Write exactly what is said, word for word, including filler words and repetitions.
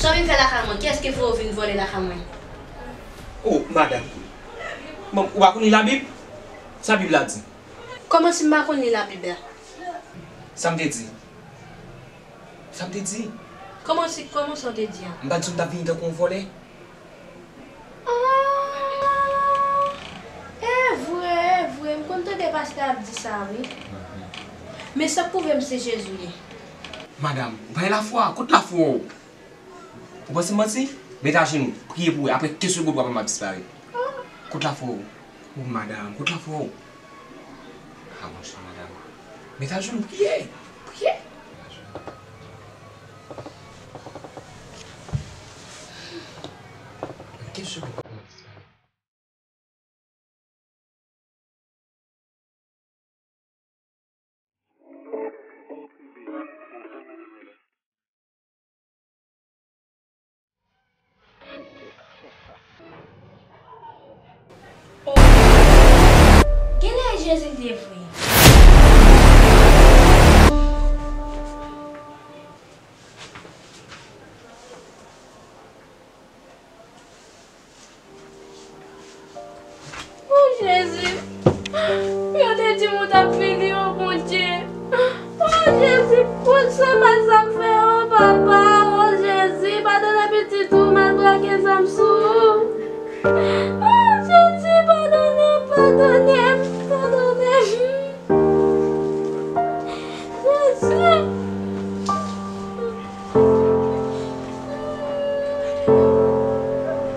Sa w vin fè lakay mwen? Kiyès ki voye w vin vòlè lakay mwen? Oh, madanm. Bon, ou pa konn li Labib? Sa Bib la di? Kòman si m pa konn li Labib la? Sa m te di? Sa m te di? Kòman si, kòman sa w te di a? M pa t di w m t ap vini tankou yon vòlè? Ah, e vre, e vre. M konn tande pastè ap di sa, wi. Men sa k pwouve m se Jezi w ye. Madanm, ou pa gen lafwa. Kot lafwa w? Ou panse m manti? Met ajenou, priye pou wè. Apre kenz segonn, papa m ap disparèt. Kot lafwa w? Oh, madanm, kot lafwa w? Ah, monchè, madanm. Met ajenou, priye. Priye. Kenz segonn, papa m ap disparèt. Genlè e Jezi l te vre. O Jezi, yo te di m ou t ap